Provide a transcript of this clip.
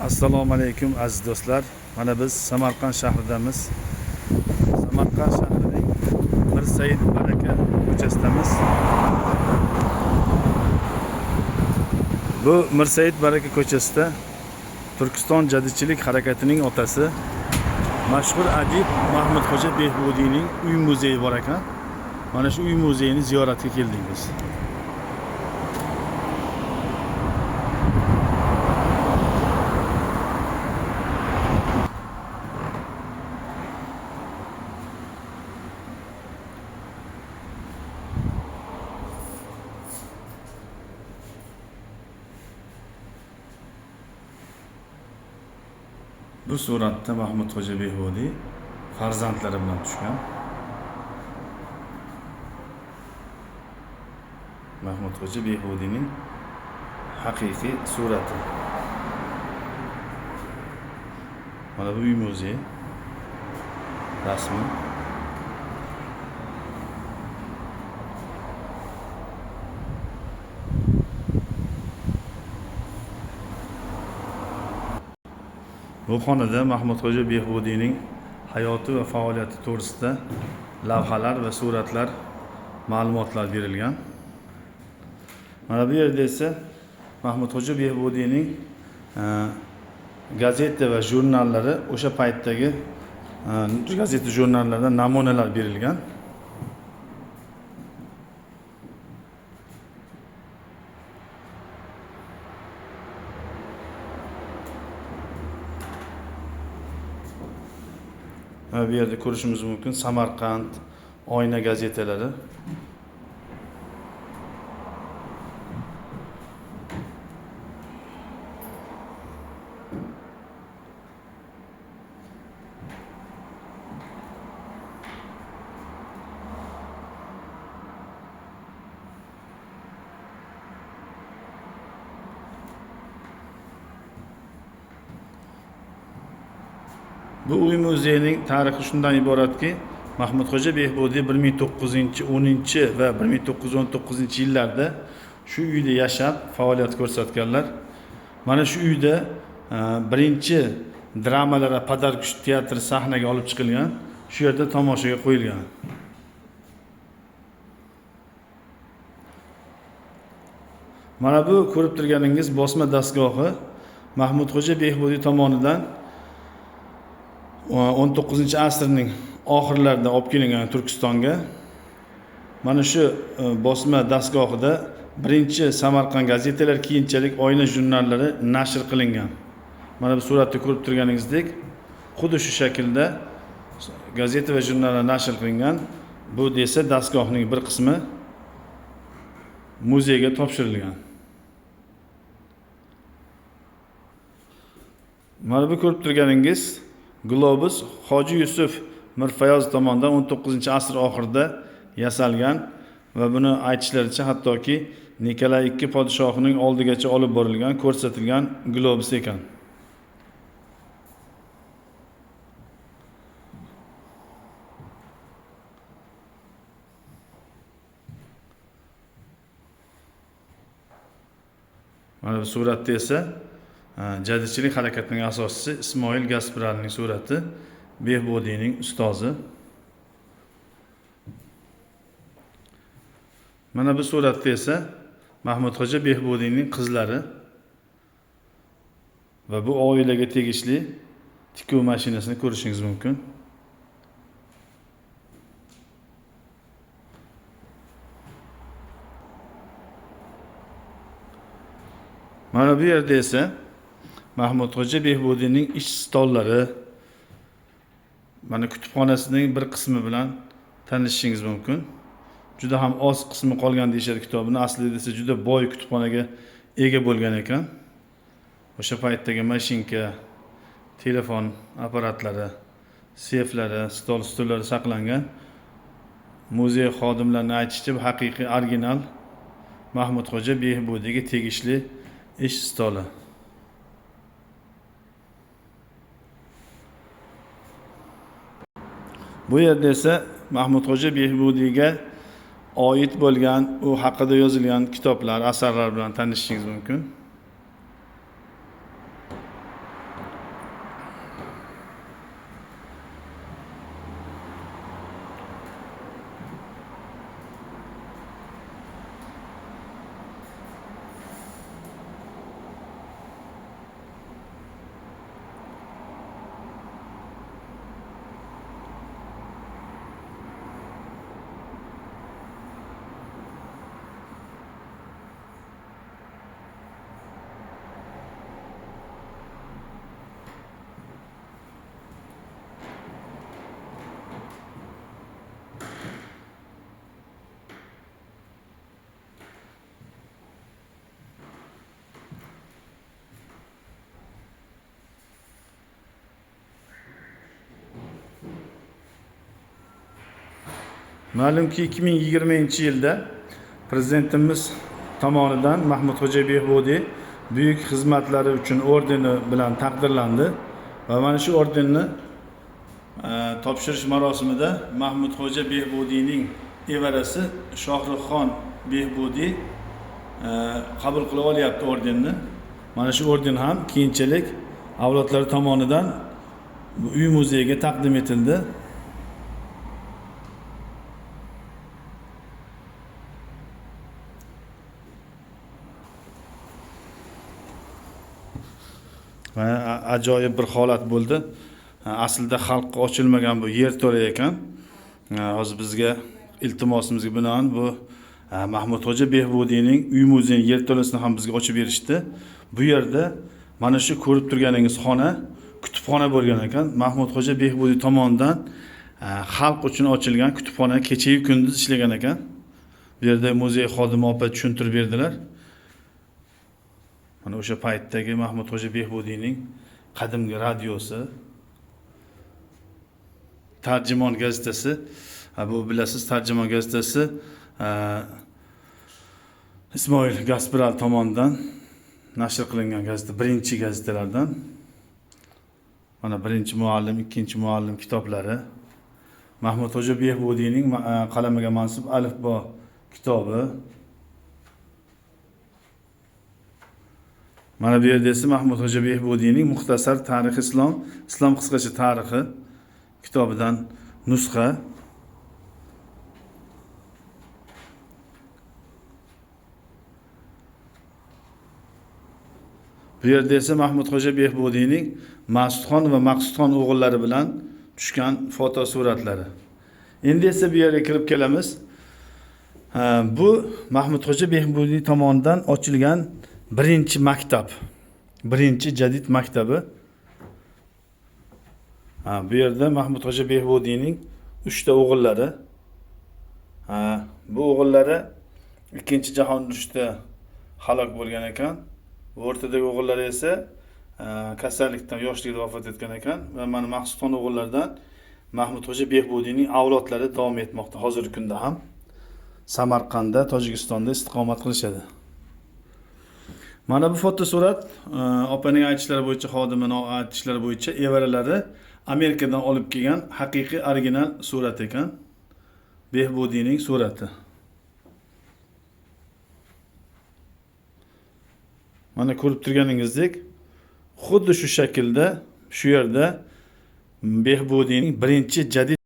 Assalomu alaykum aziz do'stlar. Mana biz Samarqand shahridamiz. Samarqand shahrining Mirsaid Baraka ko'chasidamiz. Bu Mirsaid Baraka ko'chasida Turkiston jadidchilik harakatining otasi mashhur adib Mahmudxo'ja Behbudiyning uy muzeyi bor ekan. Mana shu uy muzeyini ziyoratga keldik biz. Bu suratda Mahmudxo'ja Behbudiy farzandlari bilan tushgan. Mahmudxo'ja Behbudiyning haqiqiy surati. Mana bu uy muzeyi rasmi. Bu xonada Mahmudxo'ja Behbudiyning hayoti va faoliyati to'g'risida lavhalar va suratlar, ma'lumotlar berilgan. Mana bu yerda esa Mahmudxo'ja Behbudiyning gazeta va jurnallari, o'sha paytdagi gazeta jurnallardan namunalar berilgan. Mana bu yerda ko'rishimiz mumkin Samarqand, Oyna gazetalari. Bu uy muzeyining tarixi shundan iboratki, Mahmudxo'ja Behbudiy 1910 va 1919 yillarda shu uyda yashab faoliyat ko'rsatganlar. Mana shu uyda birinchi dramalar va Padarkush teatri sahnaga olib chiqilgan, shu yerda tomoshaga qo'yilgan. Mana bu ko'rib turganingiz bosma dastgohi Mahmudxo'ja Behbudiy tomonidan 19-asrning oxirlarida olib kelingan Turkistonga. Mana shu bosma dastgohida birinchi Samarqand gazetalar, keyinchalik Oyna jurnallari nashr qilingan. Mana bu suratda ko'rib turganingizdek, xuddi shu shaklda gazeta va jurnallar nashr qilingan. Bu desa dastgohning bir qismi muzeyga topshirilgan. Mana bu ko'rib turganingiz globus Hoji Yusuf Mirfayoz tomonidan 19-asr oxirida yasalgan va buni aytishlaricha hattoki Nikolay II podshohining oldigacha olib borilgan, ko'rsatilgan globus ekan. Mana bu suratda esa jadidchilik harakatining asoschisi Ismoil Gaspiralining surati, Behbudiyning ustozi. Mana bu suratda esa Mahmudxo'ja Behbudiyning qizlari va bu oilaga tegishli tikuv mashinasini ko'rishingiz mumkin. Mana bu yerda esa Mahmudxo'ja Behbudiyning ish stollari, mana kutubxonasining bir qismi bilan tanishishingiz mumkin. Juda ham oz qismi qolgan deyishadi kitobini. Aslida esa juda boy kutubxonaga ega bo'lgan ekan. O'sha paytdagi mashinka, telefon apparatlari, seflari, stol, stullari saqlangan. Muzey xodimlarining aytishicha, bu haqiqiy original Mahmudxo'ja Behbudiyga tegishli ish stoli. Bu yerda esa Mahmudxo'ja Behbudiyga oid bo'lgan, u haqida yozilgan kitoblar, asarlar bilan tanishishingiz mumkin. Ma'lumki, 2020-yilda prezidentimiz tomonidan Mahmudxo'ja Behbudiy buyuk xizmatlari uchun ordeni bilan taqdirlandi va mana shu ordenni topshirish marosimida Mahmudxo'ja Behbudiyning evarasi Shohruxxon Behbudiy qabul qilib olyapti ordenni. Mana shu orden ham keyinchalik avlodlari tomonidan uy muzeyiga taqdim etildi. Ajoyib bir holat bo'ldi. Aslida xalqqa ochilmagan bu yerto'la ekan. Hozir bizga iltimosimizga binoan bu Mahmudxo'ja Behbudiyning uy muzeyining yerto'lasini ham bizga ochib berishdi. Bu yerda mana shu ko'rib turganingiz xona kutubxona bo'lgan ekan. Mahmudxo'ja Behbudiy tomonidan xalq uchun ochilgan kutubxona kechayu kunduz ishlagan ekan. Bu yerda muzey xodimi opa tushuntirib berdilar. Mana o'sha paytdagi Mahmudxo'ja Behbudiyning qadimgi radiosi, Tarjimon gazetasi. Bu bilasiz, Tarjimon gazetasi Ismoil Gaspiral tomonidan nashr qilingan gazeta, birinchi gazetalardan. Mana birinchi muallim, ikkinchi muallim kitoblari. Mahmudxo'ja Behbudiyning qalamiga mansub Alifbo kitobi. Mana bu yerda esa Mahmudxo'ja Behbudiyning Muxtasar tarix islom, islom qisqacha tarixi kitobidan nusxa. Bu yerda esa Mahmudxo'ja Behbudiyning Mas'udxon va Maqsudxon o'g'illari bilan tushgan fotosuratlari. Endi esa bu yerga kirib kelamiz. Bu Mahmudxo'ja Behbudiy tomonidan ochilgan birinchi maktab, birinchi jadid maktabi. Bu yerda Mahmudxo'ja Behbudiyning 3 ta o'g'illari. Bu o'g'illari 2-jahon urushida halok bo'lgan ekan. Bu o'rtadagi o'g'illari esa kasallikdan yoshligida vafot etgan ekan va mana Maqsudxon o'g'illaridan Mahmudxo'ja Behbudiyning avlodlari davom etmoqda. Hozirgi kunda ham Samarqandda, Tojikistonda istiqomat qilishadi. Mana bu fotosurat opaning aytishlari bo'yicha, xodimining aytishlari bo'yicha evaralari Amerikadan olib kelgan haqiqiy original surat ekan. Behbudiyning surati. Mana ko'rib turganingizdek, xuddi shu shaklda shu yerda Behbudiyning birinchi jadid